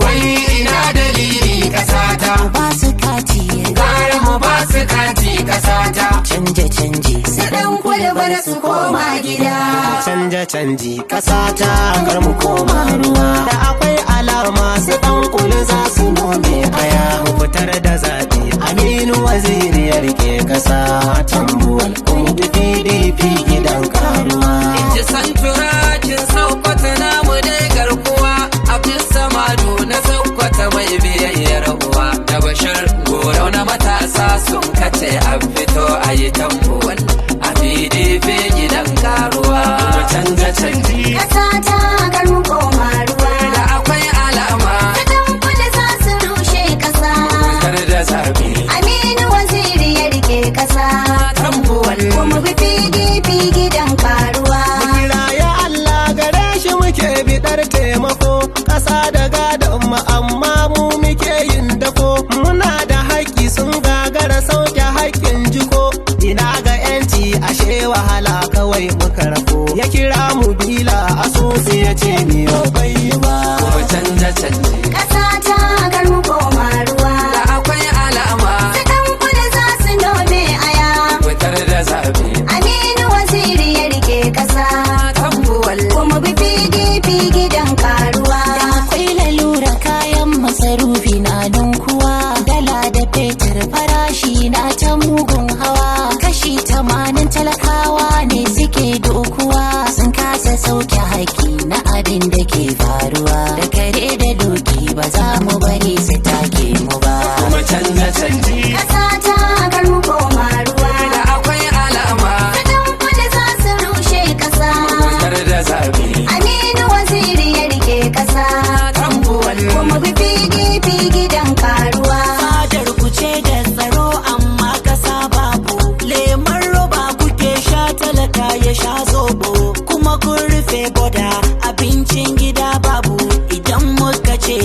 Wai ina dalili kasata. Mu ba su kati. Gara mu ba su kati kasata. Canje canji. Su ɗan kulbar su koma gida. Canja canji kasata, kar mu koma ruwa. Da akwai alama su dan kuli za su nome aya. Mu fitar da zaɓi, Aminu Waziri ya rike kasa. Tambuwal, mu bi PDP gidan karuwa. Ji santurakin Sokoto namu dai garkuwa, Abdul Samadu na Sokoto mai biyayyar uwa, da Bashir Gorau na matasa sun kace a fito a yi Tambuwal a PDP gidan karuwa. Mu canja canji. Ƙasa ta, kar mu koma ruwa. Da akwai alama. Su ɗan kuli za su rushe ƙasa. Fitar da zabi. Aminu Waziri ya rike ƙasa. Tambuwal. Kuma bi PDP gidan karuwa. Kira ya Allah, gare shi muke bidar taimako. Ƙasa da gadon mu, amma mu muke yin dako. Muna da haƙƙi, sun gagara sauke haƙƙin jiko. Ina ga yanci, ashe wahala kawai muka rako. Ya kira mu bila asusu, ya ce ni bai yi ba. Mu canja canji. Ƙasa ta, kar mu koma ruwa. Da akwai alama. Su ɗan kuli za su nome aya. Fitar da zabi. Aminu Waziri ya rike ƙasa. Tambuwal. Kuma bi PDP gidan karuwa. Da akwai lalura, kayan masarufi na ninkuwa. Dala da fetur farashi na ta mugun hawa. Kashi 80 talakawa ne suke dokuwa. Sun kasa sauke haƙƙi na abin da ke faruwa. Da kare da doki, ba za mu bari su take mu ba. Mu canja canji. Ƙasa ta, kar mu koma ruwa. Da akwai alama. Su ɗan kuli za su rushe ƙasa. Fitar da zabi. Aminu Waziri ya rike ƙasa. Tambuwal. Kuma bi PDP gidan karuwa. Fadar ku ce da tsaro, amma kasa babu. Lemon roba kuke sha, talaka ya sha zobo. Kuma kun rufe boda, abincin gida babu. Idan muka ce